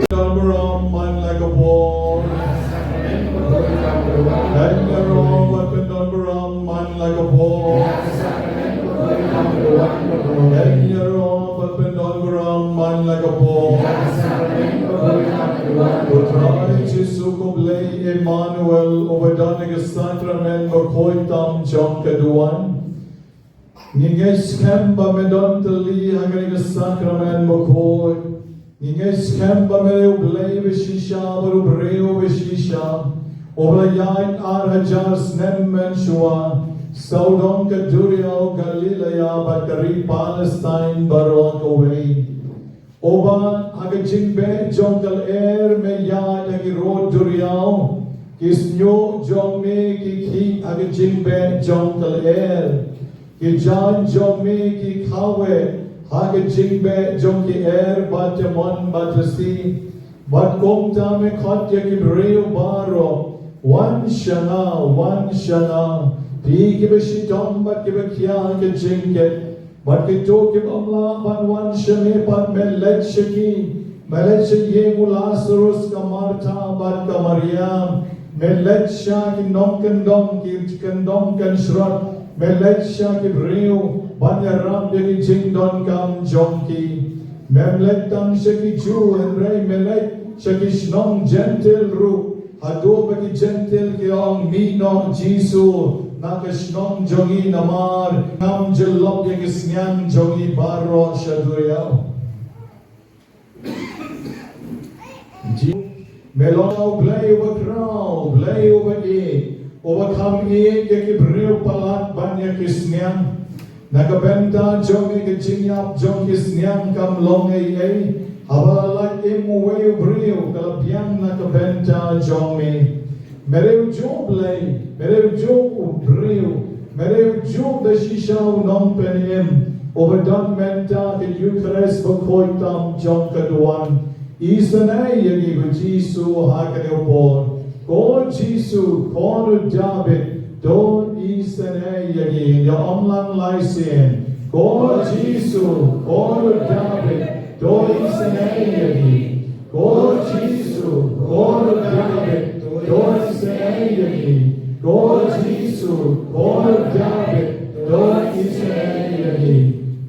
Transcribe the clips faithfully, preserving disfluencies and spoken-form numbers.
Don Burom, man la ka pok. Don Burom, man la ka pok. Don Burom, man la ka pok. U Trai Jisu ko Blei Emmanuel, uba don ha ka sakramen bakhuid tam jong ka duwan. Ngi ngeit skhem ba me don tylli ha kane ka sakramen bakhuid. Ngi ngeit skhem ba me dei U Blei ba shisha bad U Briew ba shisha, uba la ïaid ar hajar snem mynshuwa. Sawdong ka duriaw Galilaïa bad ka ri Palestine baroh kawei. Uba ha ka jingbeh jong ka lyer me ïaid ha ki rud duriaw, ki shñiuh jong me ki khih ha ka jingbeh jong ka lyer, ki jaiñ jong me ki khawe ha ka jingbeh jong ki er ba temon ba tasi. Bad kumta me khot ïa ki briew baroh, wan sha nga, wan sha nga, phi kiba shitom bad kiba khia ha ka jingkit. Bad kito kiba ym lah ban wan sha me pat me leit sha ki, me leit sha ïing u Lasarus, ka Martha bad ka Mariam, me leit sha ki nongkyndong, ki kyndong kynshrot, me leit sha ki briew ban ïarap ïa ki jingdonkam jong ki. Mem leit tang sha ki Jiw hynrei me leit sha ki shnong Jentil ruh, haduh ba ki Jentil ki ong, mih noh Jisu na ka shnong jong ngi namar ngam jyllop ïa ki sniang jong ngi baroh sha duriaw. Ji-, me long U Blei uba khraw, U Blei uba ïeit, uba kham ïeit ïa ki briew palat ban ïa ki sniang. Na ka bynta jong me ka jingïap jong ki sniang kam long ei ei. Haba la lait im uwei u briew ka la biang na ka bynta jong me. Me dei u juh Blei, me dei u juh u briew, me dei u juh da shisha u nongpynim, uba don mynta ka Eukharist bakhuid tam jong ka duwan. Isynei ïa ngi ko Jisu ha kane ka por. Ko Jisu, Khun u Dabid, to isynei ïa ngi. Ïa ong lang lai sien. Ko Jisu, Khun u Dabid, to isynei ïa ngi. Ko Jisu, Khun u Dabid, to isynei ïa ngi. Ko Jisu, Khun u Dabid, to isynei ïa ngi.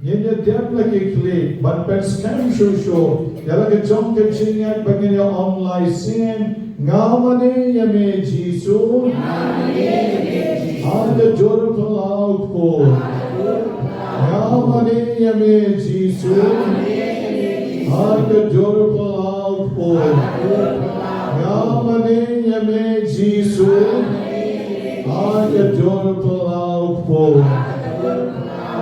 Ngin ïa dem la ki khlieh ban pynskhem shuh shuh ïa la ka jong ka jingngeit ba ngin ïa ong lai sien. Nga mane ïa me Jisu. Nga mane ïa me Jisu. Ha ka dur phyllaw kpur. Nga mane ïa me Jisu. Ha ka dur phyllaw kpur. Nga mane ïa me Jisu. Ha ka dur phyllaw kpur.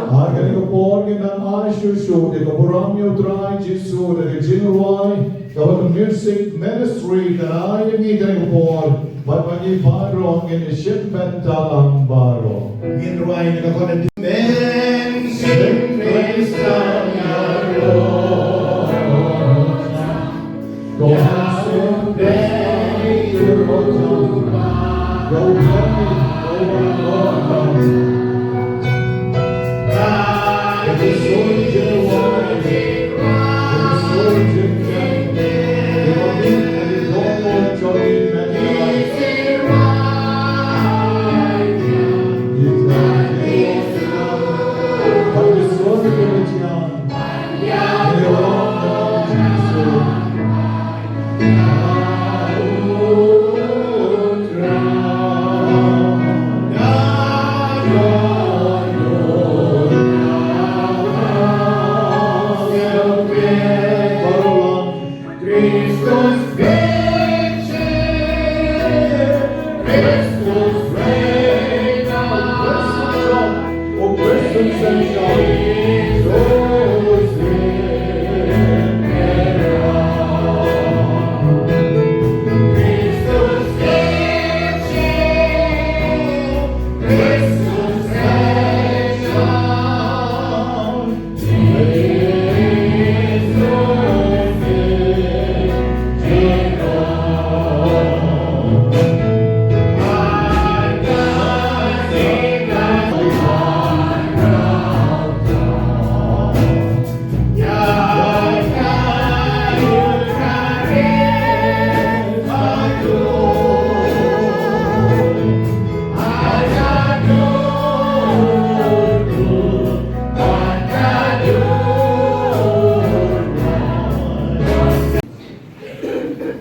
Ha kane ka por ngin nang ai shuh shuh ïa ka burom ïa U Trai Jisu da ka jingrwai kaba ka music ministry kan ai ïa ngi kane ka por. Bad ma ngi baroh ngin ïa shim bynta lang baroh. Ngin rwai na ka khot. Amen. Sing praise the Lord.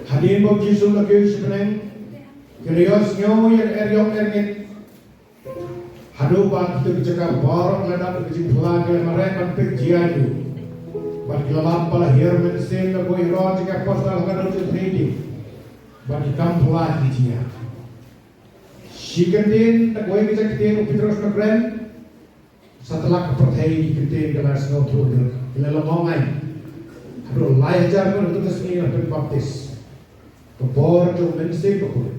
Hadien ba u Jisu la kiew sha bneng, ki la ïohsngew ïa ka eriong erngit. Haduh ba kito ki jaka baroh la dap da ka jingphylla, ki la mareh ban peit jia ïa u. Bad ki la lap ba la hiar mynsiem, la buh ïa ki jaka pasta la ka dei jingpeit. Bad ki kam phylla ki jia. Shi kyntien, da kawei ka jait kyntien u Petros u kren, satlak ka pyrthei ki kyntien ka la sngewthuh ïa ki, la long ong ai. Haduh lai hajar ngut haduh ka sngi la pynbaptis. Ka bor jong u Mynsiem Bakhuid.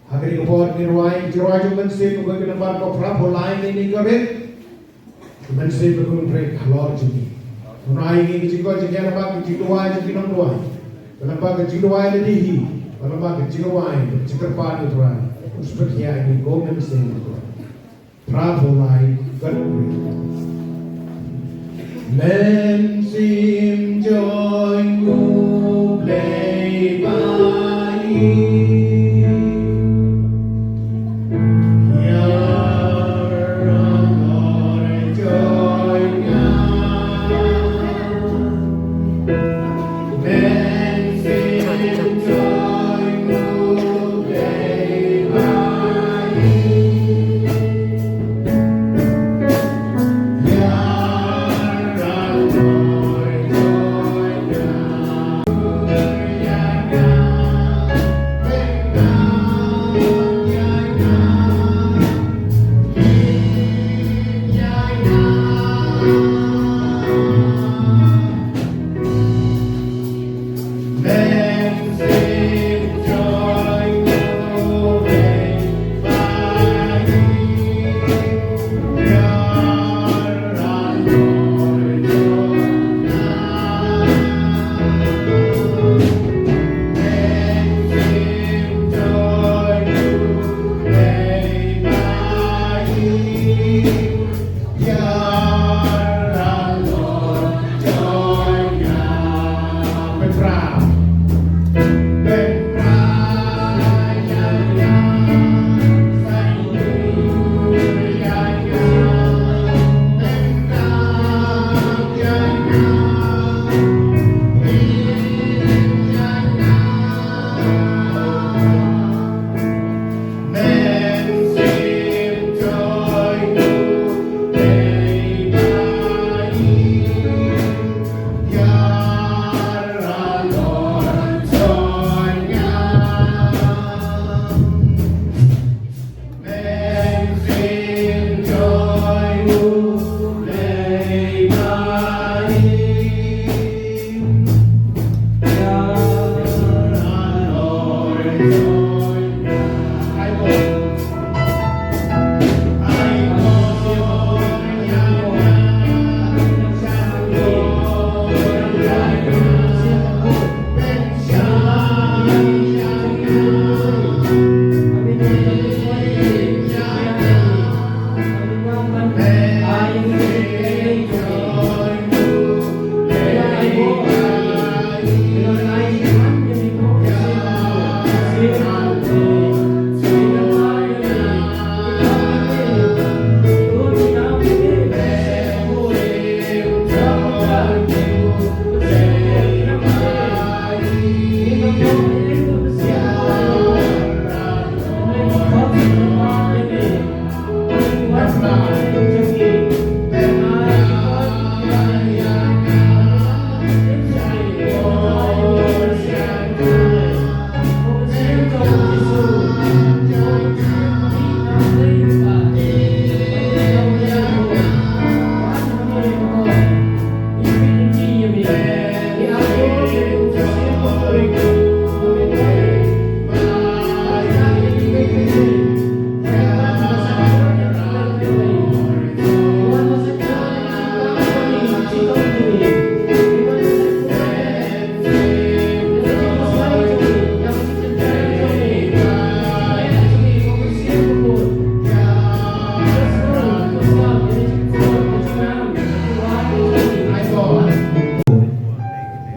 Ha kane ka por ngi rwai, ka jingrwai jong u Mynsiem Bakhuid ka nambar ka phra phew lai ne ne ka rit. U Mynsiem Bakhuid un trei halor jong ngi. Un ai ngi ka jingkoit jingkhiah lyngba ka jingduwai jong ki nongduwai. Lyngba ka jingduwai lade hi. Lyngba ka jingrwai, ka jingkyrpad ïa u Trai. Un sa pynkhia ïa ngi ko Mynsiem Bakhuid. Phra phew lai, kat u Mynsiem jong U Blei ba ïeit.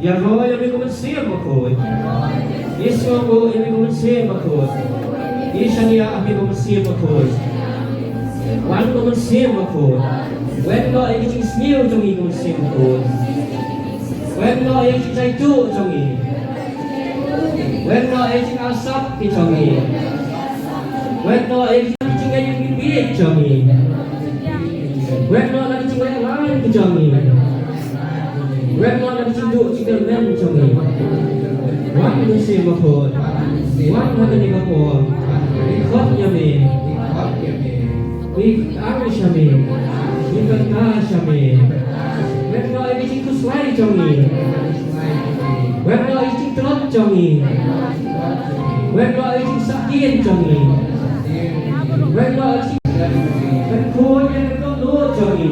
Ïaroh ïa me ko Mynsiem Bakhuid. Ïasngewbha ïa me ko Mynsiem Bakhuid. Ïashaniah ïa me ko Mynsiem Bakhuid. Wan ko Mynsiem Bakhuid. Wan noh ïa ki jingsniew jong ngi ko Mynsiem Bakhuid. Wan noh ïa ki jingjaituh jong ngi. Wan noh ïa ki jingarsap ki jong ngi. Wan noh ïa ki jingngeit ki bieit jong ngi. Wan noh ïa ki jingïalang ki jong ngi. Wan noh ïa ki jingduh jingkyrmen jong ngi. Wan Mynsiem Bakhuid. Wan ha kane ka por. Ngi khot ïa me. Ngi kyrpad sha me. Ngi kyrpad sha me. Wan noh ïa ka jingkhuslai jong ngi. Wan noh ïa ka jingtlot jong ngi. Wan noh ïa ka jingsakhiat jong ngi. Wan noh ïa ka jing- Pynkhuid ïa ka dohnud jong ngi.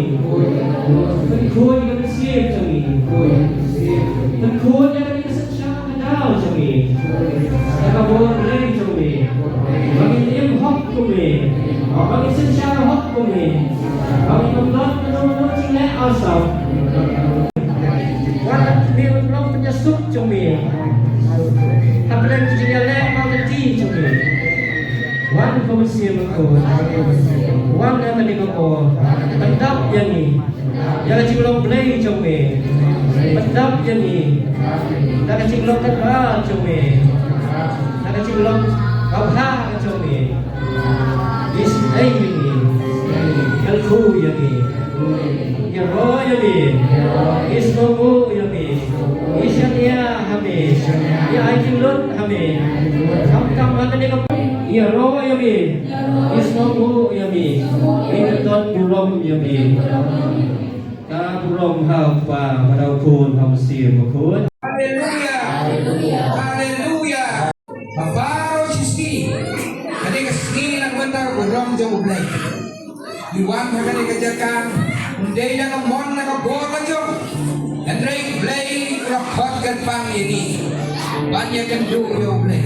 Pynkhuid ïa ka mynsiem jong ngi. Pynkhuid ïa ka jingsynshar ka daw jong ngi. Ïa ka bor Blei jong ngi. Ba ngin im hok kum me. Ba ngin synshar hok kum me. Ba ngin ym don kano kano jingleh arsap. Wan me ban long pynïasuk jong me. Hapdeng ka jingïaleh markylli jong me. Wan ko Mynsiem Bakhuid. Wan ha kane ka por. Pyndap ïa ngi. Ïa ka jinglong Blei jong me. Pyndap ïa ngi. Da ka jinglong kynrad jong me. Da ka jinglong babha jong me. Isynei ïa ngi. Kyrkhu ïa ngi. Ïaroh ïa me. Isngewnguh ïa me. Ishaniah ha me. Ïa ai jinglut ha me. Khamtam ha kane ka por. Ïaroh ïa me. Isngewnguh ïa me. Ngi don burom ïa me. Ka burom ha u Kpa, ha u Khun, ha u Mynsiem Bakhuid. Haleluya. Haleluya. Ba baroh shi sngi, kane ka sngi ngi la mynta ka burom jong U Blei. Ngi wan ha kane ka jaka, ym dei na ka mon na ka bor la jong. Hynrei U Blei u la khot kyrpang ïa ngi ban ïakynduh ïa U Blei.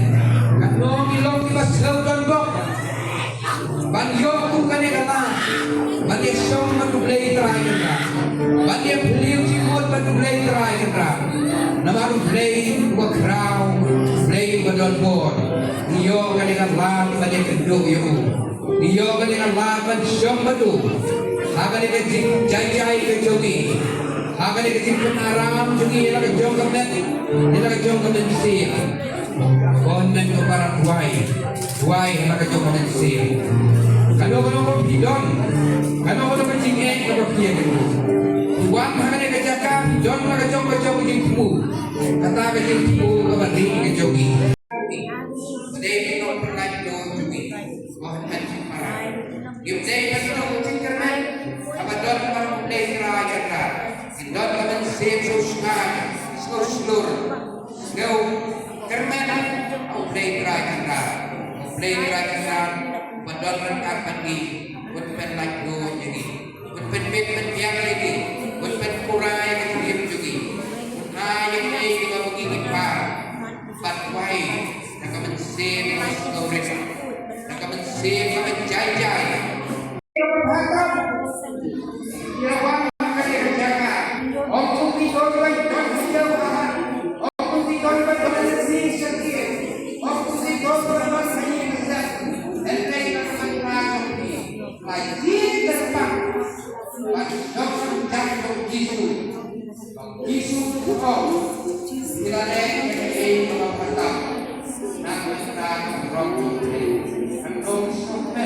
Katno ngi long kiba sngewdonbok ban ïoh kum kane ka lad ban ïashong bad U Blei Trai Kynrad, ban ïaphylliew jingmut bad U Blei Trai Kynrad. Namar U Blei uba khraw, U Blei uba don bor. Ngi ïoh kane ka lad ban ïakynduh ïa u. Ngi ïoh kane ka lad ban shong bad u ha kane ka jingjai jai ka jong ngi, ha kane ka jingpynaram jong ngi ïa la ka jong ka met, ïa la ka jong ka mynsiem. Ko hynmen ko para, duwai, duwai ha la ka jong ka mynsiem. Kano kano ba phi don, kano kano ka jingeh kaba phi ïa ka, wan ha kane ka jaka, phi don la ka jong ka jong ka jingthmu. Kata ka jingthmu kaba ri ka jong ngi. Dei ki nongpynlait jong ngi. Ko hynmen ko para, ngim dei ban ïoh ka jingkyrmen kaba don ha U Blei Trai Kynrad. Ngin don ka mynsiem sngewsynei, sngewshlur, sngewkyrmen ha U Blei Trai Kynrad. U Blei Trai Kynrad uba don ryngkat bad ngi, un pynlait jong ngi, un pynbit pynbiang ïa ngi, un pynpura ïa ka jingim jong ngi, un ai ïa ngi ïa kaba ngi ngeit ba, bad wai na ka mynsiem kaba sngewrit, na ka mynsiem kaba jai jai. Jisu u ong, ngi la leh ïa kaei kaba phylla na ka bynta ka burom jong U Blei. Kan ong sngewbha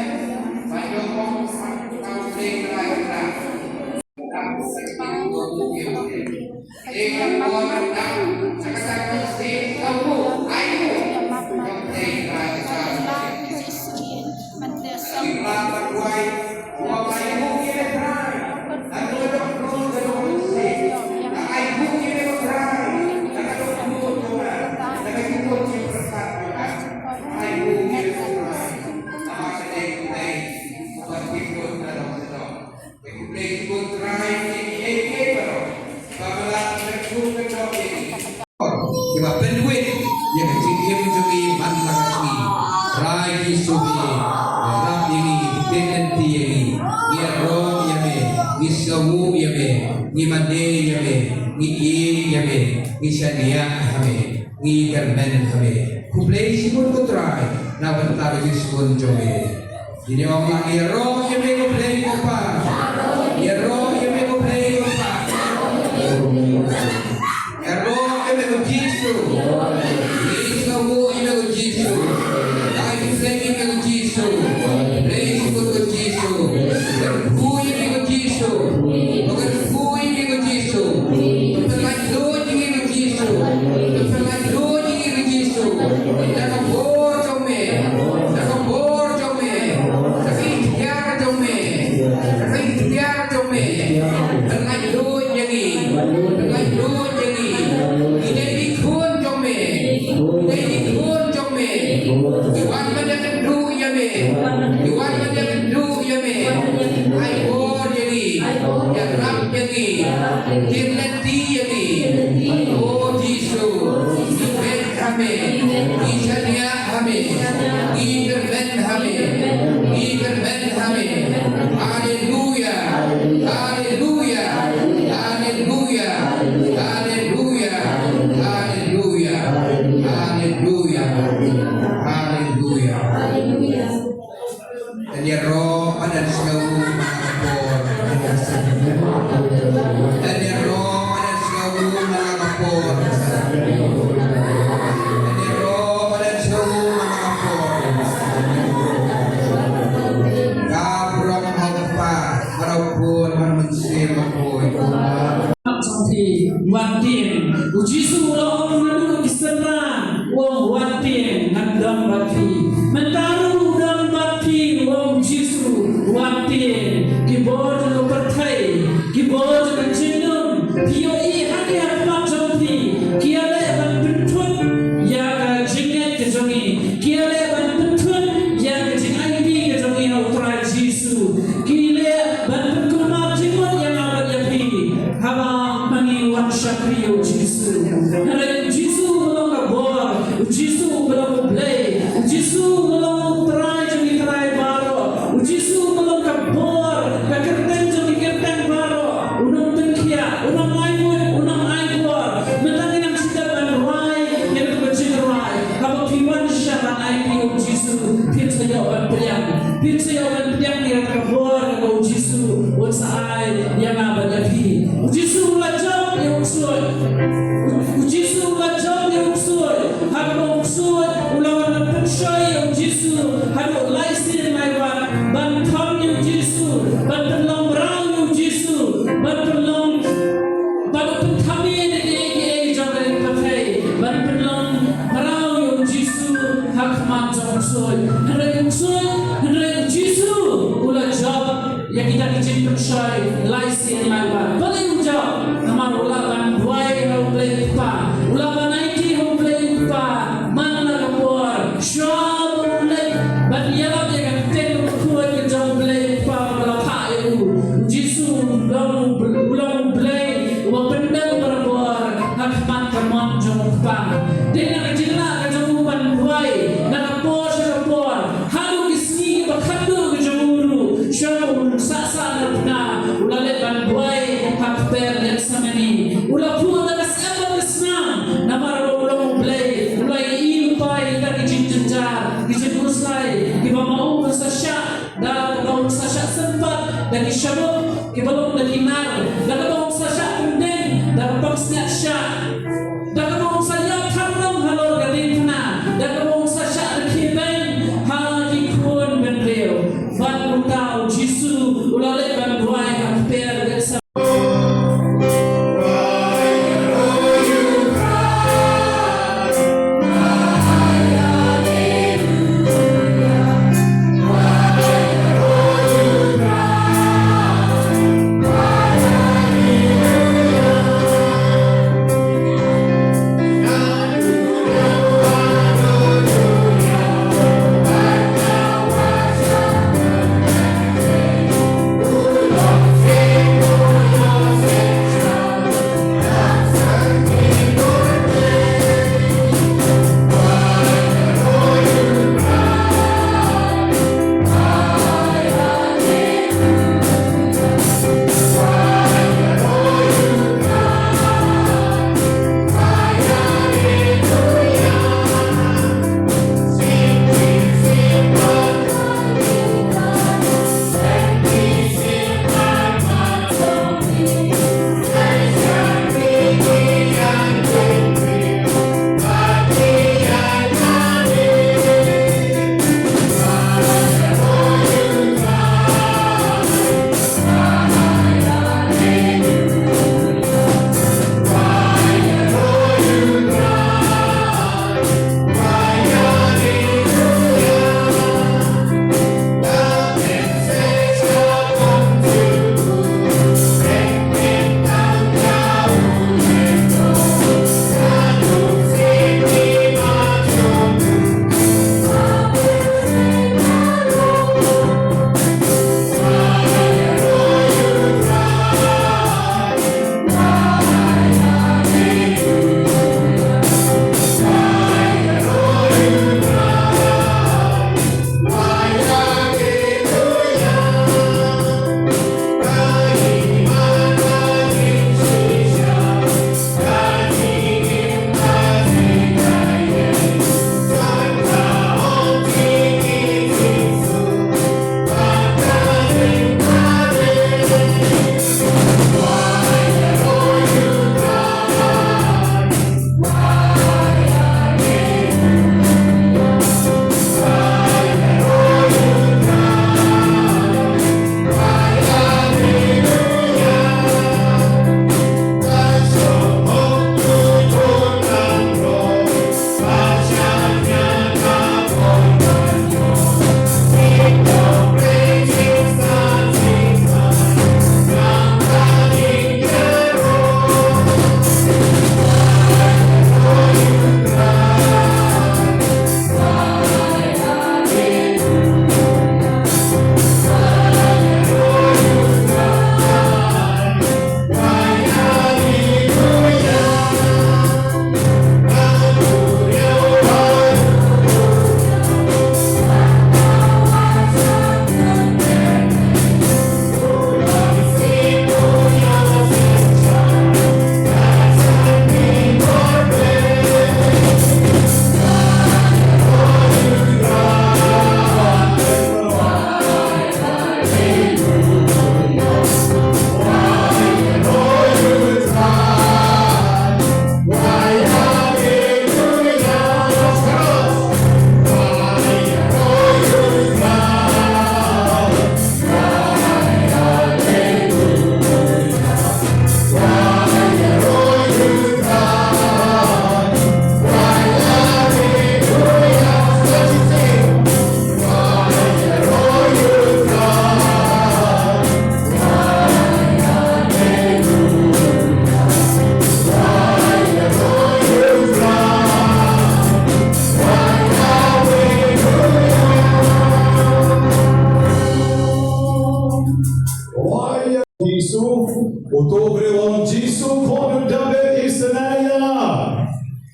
ba ïoh ong ha ka bynta U Blei Trai Kynrad. Ka bynta U Blei Trai Kynrad. Ïa ka bor ka dang na ka bynta ka sngewbha ai ïa U Blei Trai Kynrad. Ngi la pynwai. Kiba pynwit ïa ka jingim jong ngi man la ka sngi. Trai Jisu, ïarap ïa ngi, bit lynti ïa ngi. Ngi ïaroh ïa me, ngi sngewnguh ïa me, ngi mane ïa me, ngi ïeit ïa me, ngi shaniah ha me, ngi kyrmen ha me. Khublei shibun ko Trai na bynta ka jingsngewbha jong me. Ngin ong lang, ïaroh ïa me ko Blei ko Pa. Ïaroh ïa me ko Blei ko Pa. Ïaroh ïa me ko Jisu. Ngi sngewnguh ïa me ko Jisu. Ngi kyrpad ïa me ko Jisu. Blei shibun ko Jisu. Kyrkhu ïa me ko Jisu. Kyrkhu ïa me ko Jisu. Pynlait lut ïa me ko Jisu. Pynlait lut ïa me ko Jisu. Da ka bor jong me. Da ka bor jong me. Da ka iktiar jong me. Ti ïa ngi. O Jisu, ngi beh ha me, ngi shaniah ha me, ngi kyrmen ha me, ngi kyrmen ha me. Haleluya, haleluya, haleluya, haleluya, haleluya, haleluya, haleluya. Dang ïaroh madan sha u ma nga ka por. Dang ïaroh madan sha u ma nga ka por. Dang ïaroh madan sha u ma nga ka por. Ka burom ha u Kpa, ha u Khun, ha u Mynsiem Bakhuid. Wat tieng, wat tieng. U Jisu u la ong naduh ki synran, u ong wat tieng, ngan don bad phi. Mynta ruh u don bad phi, u ong u Jisu, wat tieng. Ki bor jong ka pyrthei, ki bor jong ka jingdum, phi ïohi hangne ha khmat jong phi, ki ïaleh ban pynthut ïa ka jingngeit ka jong ngi, ki ïaleh ban pynthut ïa ka jingaiti ka jong ngi ha u Trai Jisu. Ki leh ban pynkulmar jingmut ïa nga bad ïa phi. Haba ma ngi wan shakri ïa u Jisu. Hynrei u Jisu u long ka bor, u Jisu u long u Blei, u Jisu u long u Trai jong ki trai baroh, u Jisu u long ka bor, ka kyrteng jong ki kyrteng baroh, u nongpynkhiah, u nongainguh, u nongaibor. Mynta ngi nang shu dep ban rwai ïa kaba jingïarap. Haba phi wan sha ban aiti ïa u Jisu, phin sa ïoh ban pdiang. Phin sa ïoh ban pdiang ïa ka bor kaba u Jisu un sa ai ïa nga bad ïa phi. U Jisu u la jop ïa u ksuid. U Jisu u la jop ïa u ksuid. Haba u ksuid u la wan ban pynshoi ïa u Jisu haduh lai sien lai wat, ban thom ïa u Jisu, ban pynlong mraw ïa u Jisu, ban pynlong Ban pynthame ïa kiei kiei jong ka ri pyrthei, ban pynlong mraw ïa u Jisu ha khmat jong u ksuid. Hynrei u ksuid, hynrei u Jisu u la jop ïa kita ki jingpynshoi lai sien lai wat. Balei u jop? Namar u lah ban duwai ha u Blei u Kpa, u lah ban aiti ha u Blei u Kpa man la ka por. Shuwa ba u leit ban ïalap ïa ka ktien kaba khuid ka jong u Blei u Kpa ba la phah ïa u, u Jisu u long u Bl-, u long u Blei uba pyndem barabor ha khmat ka mon jong u Kpa. Dei na ka jinglah ka jong u ban duwai na ka por sha ka por, haduh ki sngi kiba khatduh ka jong u ruh, shuwa ba u sah sah na pna, u la leit ban duwai ha kper Gethsemane. U la phuh da ka syep bad ka snam, namar ba u long u Blei, u la ïohi lypa ïa kita ki jingjynjar, ki jingkhuslai kiba ma u un sa shah, da kaba un sa shah sympat da ki shylluk kiba long da ki nar, da kaba un sa shah pyndeng da ka pansngiat shah, da kaba un sa ïap tharnong halor ka diengphna, da kaba un sa shah rkhie beiñ ha ki khun bynriew. Bad mynta u Jisu u la leit ban duwai ha kper Gethsemane.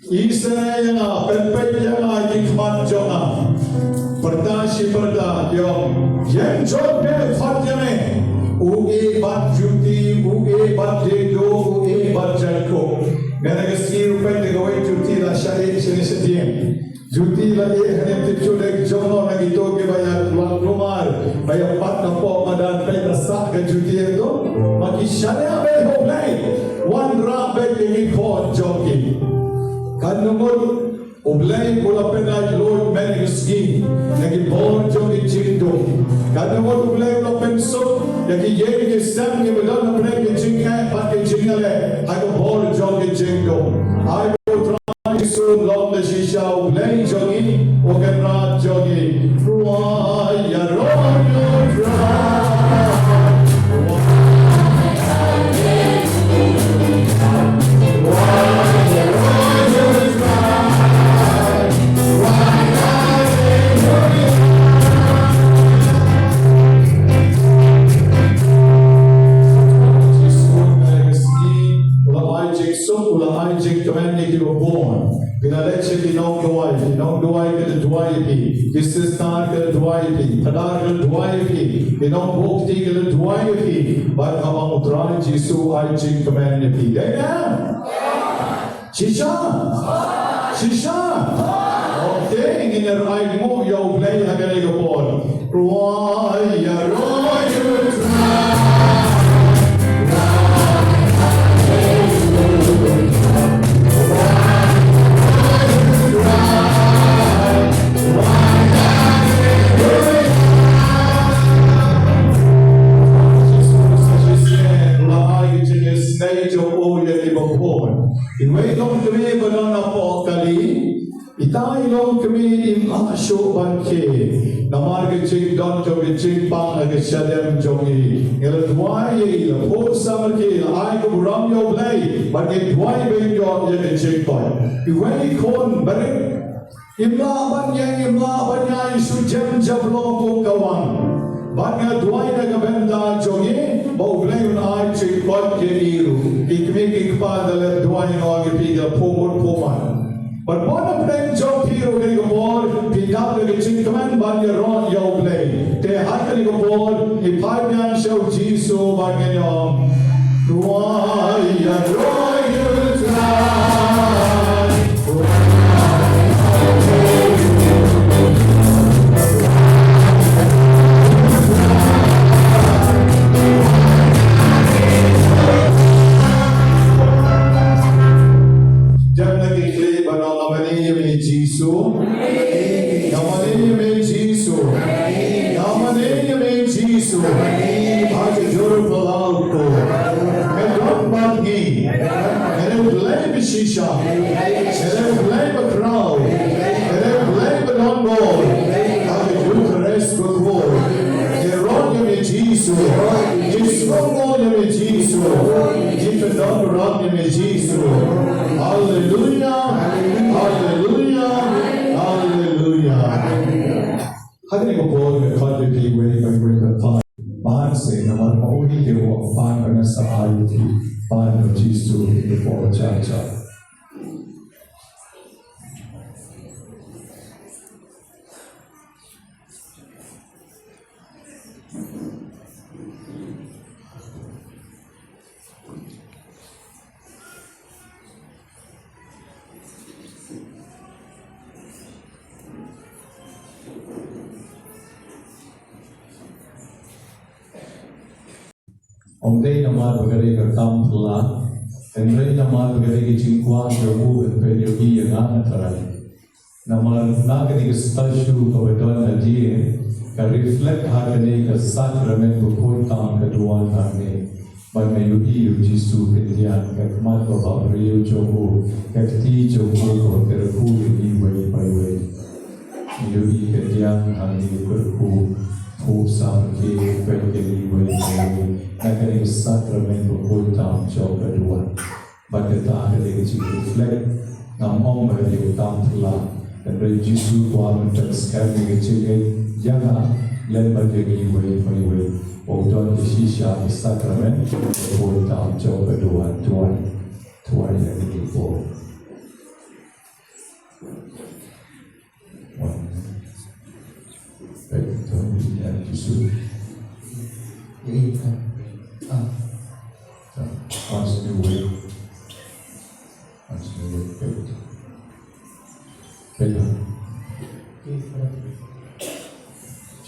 Isynei ïa nga, pynpeit ïa nga ki khmat jong nga. Pyrta shi pyrta, ïong. Ïeng jong me, khot ïa me. U ïeh bad juti, u ïeh bad diengduh, u ïeh bad jaiñkup. Mynta ka sngi ruh peit da kawei juti la shah ïeh shane shadien. Juti la ïeh hangne, tip shuh dei jong no na kito kiba ïa wan kulmar, ba ïa pat na pop madan, peit la sah ka juti ïa kito. Ma ki shaniah beit ha U Blei. Wanrah beit ïa ki khot jong ki. Katno ngut U Blei u la pynlait luid mynne ka sngi na ki bor jong ki jingdum. Katno ngut U Blei u la pynsuk ïa ki ïing ki sem kiba don hapdeng ki jingeh bad ki jingïaleh ha ka bor jong ki jingdum. Ai ba U Trai Jisu un long da shisha U Blei jong ngi, U Kynrad jong ngi. Rwai ïaroh ïa U Trai. Jingsuk, u la ai jingkmen ïa kiba bun. Phi la leit sha ki nongduwai, ki nongduwai ki la duwai ïa phi. Ki sister ki la duwai ïa phi. Phadar ki la duwai ïa phi. Ki nongbuh kti ki la duwai ïa phi. Bad ka ba U Trai Jisu ai jingkmen ïa phi. Dei ne? Shisha? Shisha? Okay, ngin ïa rai nguh ïa U Blei ha kane ka por. Rwai ïaroh ïa U Trai. Iwei i longkmie ba don hapoh kali. Ita i longkmie im lah shuh ban khie namar ka jingdon jong ka jingpang ha ka shadem jong i. Ngi la duwai ïa i, la phuh samrkhie, la ai ka burom ïa U Blei, bad ngi duwai ba in ïoh ïa ka jingkoit. Iwei i khun barit im lah ban ïeng, im lah ban ïaid shu jem jablong kum ka wan. Bad nga duwai na ka bynta jong i ba U Blei un ai jingkoit ïa i ruh. Ki kmie ki kpa, da leh duwai, nga ong ïa phi, ki la phuh mut phuh man. Bad bun na pdeng jong phi ruh kane ka por phi dap da ka jingkmen ban ïaroh ïa U Blei. Te ha kane ka por ngi phai biang sha U Jisu bad ngin ong, rwai ïaroh ïa U Trai. Jan na ki khlieh ban ong, nga mane ïa me Jisu. Nga mane ïa me Jisu. Nga mane ïa me Jisu. Ha ka jingpyllait ko, me don bad ngi. Me dei U Blei ba shisha. Me dei U Blei ba khraw. Me dei U Blei ba don bor. Ha ka Jukhrist bakhuid. Ngi rot ïa me Jisu. Ngi sngewbha ïa me Jisu. Ngi kyndon burom ïa me Jisu. Haleluya. Haleluya. Haleluya. Ha kane ka por nga khot ïa phi iwei pa iwei ban pan. Pan seh namar ma u hi te u ong pan ba nga sa ai ïa phi. Pan ïa Jisu ha kane ka por, cha cha. Ym dei namar ba ka dei ka kam phylla, hynrei namar ba ka dei ka jingkwah jong u ban pynïohi ïa nga, nga tharai. Namar na kane ka statue kaba don hadien, ka reflect ha kane ka sakrament bakhuid tam ka duwan hangne. Bad nga ïohi ïa u Jisu khyndiat, ka khmat kaba briew jong u, ka kti jong u kaba kyrkhu ïa ngi iwei pa iwei. Nga ïohi khyndiat hangne u kyrkhu, phuh samrkhie, peit ïa ngi iwei pa iwei. Na kane ka sakrament bakhuid tam jong ka duwan. Bad kata ka dei ka jingreflect, ngam ong ba ka dei ka kam phylla. Hynrei Jisu u kwah ban pynskhem ïa ka jingngeit ïa nga lem bad ïa ngi iwei pa iwei. Ba u don ka shisha ka sakrament bakhuid tam jong ka duwan, duwan, duwan ïa ngi ki bun.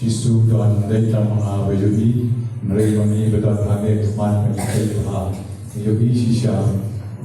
Jisu don dei tang ma nga ba ïohi, hynrei ma ngi ba don hangne khmat ba ngi peit bha, ngi ïohi shisha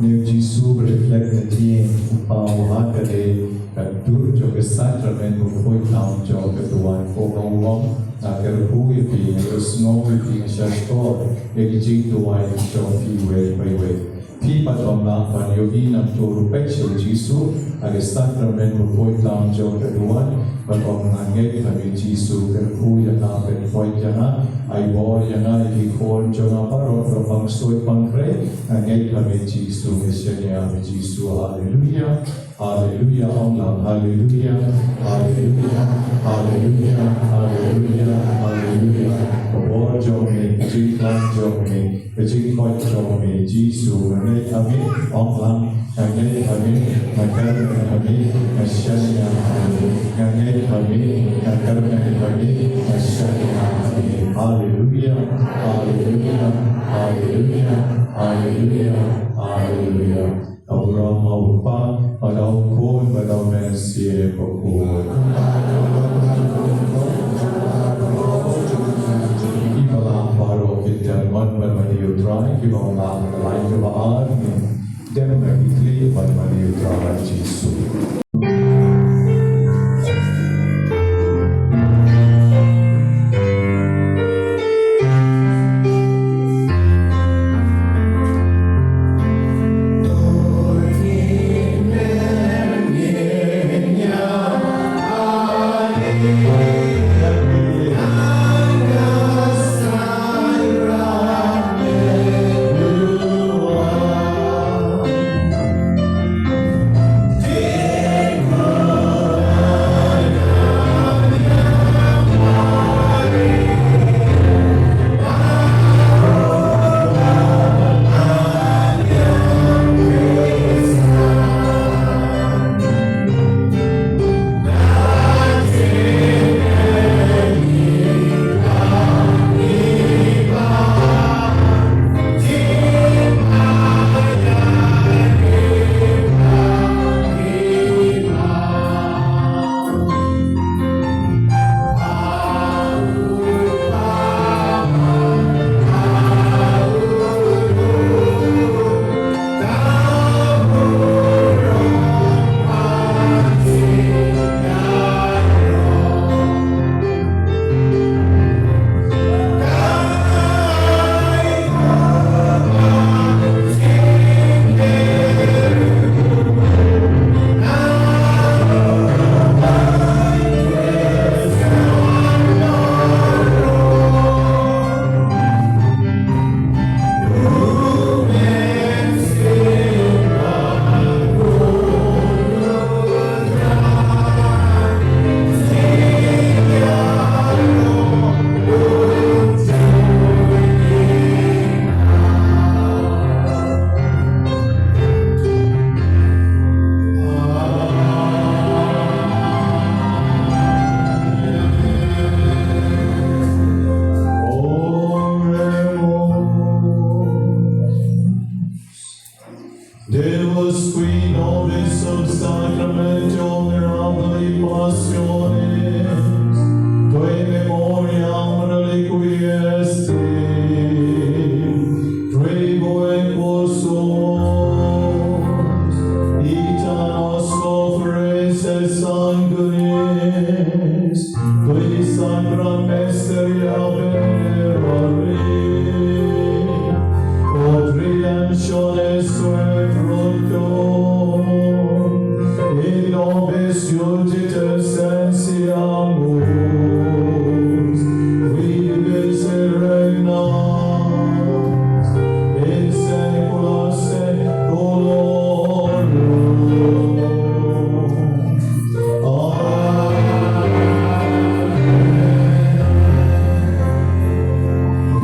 ïa u Jisu ba reflect na ïing, u paw ha ka dei ka dur jong ka sakramen bakhuid tam jong ka duwan. Ko Kynrad, nga kyrkhu ïa phi, nga ïohsngew ïa phi, nga shahshkor ïa ki jingduwai jong phi iwei pa iwei. Phi pat ym lah ban ïohi nangta ruh peit sha u Jisu ha ka sakramen bakhuid tam jong ka duwan. Bad ong, nga ngeit ha me Jisu, kyrkhu ïa nga, pynkoit ïa nga, ai bor ïa nga, ïa ki khun jong nga baroh, ba pang suit pang krei. Nga ngeit ha me Jisu, nga shaniah ha me Jisu. Haleluia. Haleluia, ong lang, haleluia, haleluia, haleluia, haleluia, haleluia. Ka bor jong me, ka jingkhlaiñ jong me, ka jingkoit jong me, Jisu, nga ngeit ha me, ong lang, nga ngeit ha me, nga kyrmen ha me, nga shaniah ha me, nga ngeit ha me, nga kyrmen ha me, nga shaniah ha me. Haleluia, haleluia, haleluia, haleluia, haleluia. Abraham, Abraham, bad u Khun, bad u Mynsiem Bakhuid. Ki ba lah baroh kin dem ngon bad mane ïa u Trai, ki ba lah ha ka lain kaba ar, dem na ki khlieh bad mane ïa u Trai Jisu. Deus, qui nobis sub sacramentum mirabili passionis, tui memoriam reliquiestim, tribuit quos sumus, ita nos offeris et sanguinis, qui sacra mysteria venerari, quod redemptionis suae fructum, in nobis iuditus sentiamus, qui vivis et regnas in saecula saeculorum. Amen.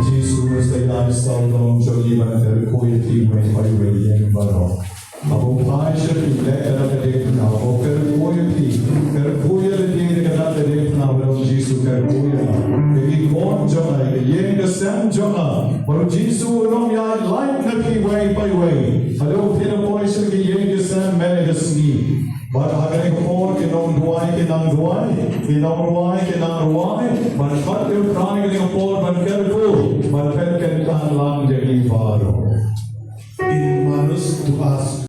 Jisu, sa ïa sawdong jong ngi ban kyrkhu ïa phi, wei pa wei ïa ngi baroh. Haba u phai sha phi, leh ka dak ka diengphna, haba u kyrkhu ïa phi, kyrkhu ïa lade da ka dak ka diengphna, ba u Jisu kyrkhu ïa nga, ïa ki khun jong nga, ïa ka ïing ka sem jong nga, ba u Jisu un ym ïaid lait na phi wei pa wei. Haduh phi la poi sha ki ïing ki sem, Ïa ka sngi. Bad ha kane ka por ki nongduwai ki nang duwai, ki nongrwai ki nang rwai, ban khot ïa U Trai ha kane ka por ban kyrkhu, ban pynkyntang lang ïa ki baroh. In manus tu as